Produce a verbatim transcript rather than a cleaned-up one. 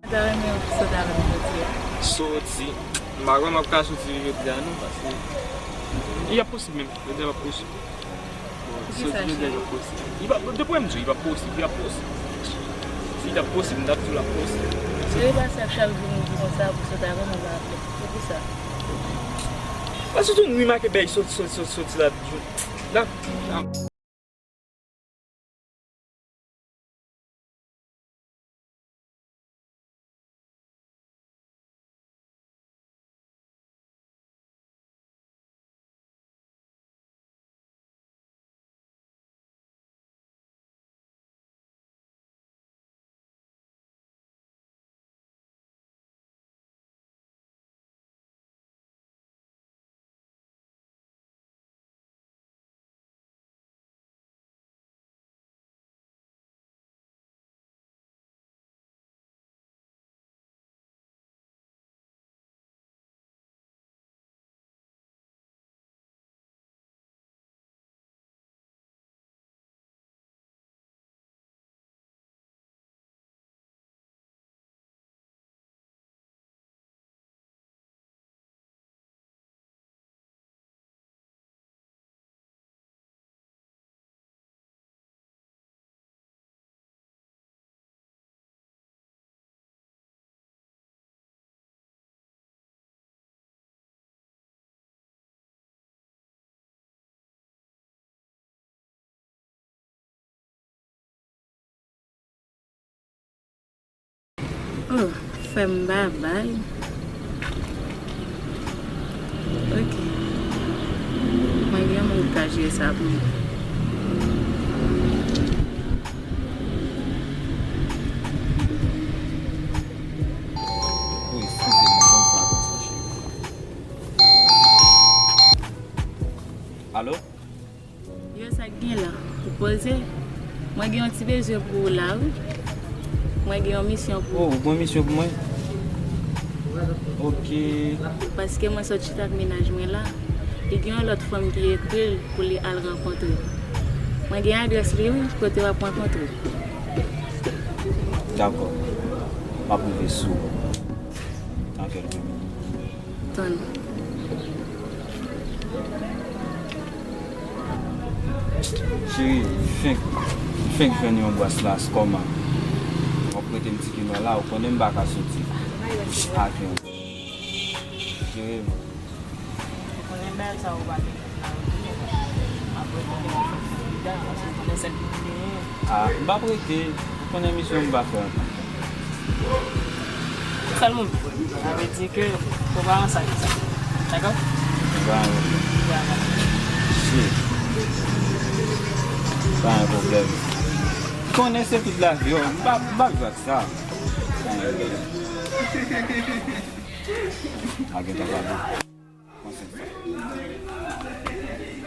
Sa renmen sot avè m jodi a. Soti. M pa kwè m ap ka soti jodi a non, paske li ap posib menm. Jodi a p ap posib. Bon, soti jodi a li p ap posib. Li p ap, depi m di w, li p ap posib, li ap posib. Si li t ap posib, m t ap di w l ap posib. Se repase ak chak jou nou di konsa pou sot avè m, ou pa fè. Se pou sa. Paske tou nou remake bèy soti, soti, soti, soti la. La, la. Oh, fè m babay. Ok. Mwen gen yon moun ki ka jere sa pou mwen. Wi, eskize m, ban m fè atansyon, cheri. Alo? Yo, sa k gen la? Ou poze? Mwen gen yon ti bezwen pou ou la, wi. Mwen gen yon misyon pou ou. Oh, ou gen yon misyon pou mwen? Ok. Paske mwen sot chita ak mennaj mwen la, li gen yon lòt fanm ki ekri l pou li al rankontre. Mwen gen adrès li, wi, kote w ap rankontre. Dakò. M ap rive sou ou nan kèlke minit. Tann. Cheri, m fenk, m fenk jwenn yon bwès la, kòman? W ap prete m ti kino la, ou konnen m pa ka soti ak yon. Cheri m. Ou konnen bèl sa ou pa gen. M ap rete, paske ou konnen sèl ki pou genyen. Ah, m p ap rete. Ou konnen misyon m pa fè ankò. Sèl moun. Sa vle di ke fò pa ansanm sa. Dakò? Ba, shit. Pa gen pwoblèm. Konnen se tout lavi, oh. M pa, m pa jwe ak sa. Pa gen tan pale.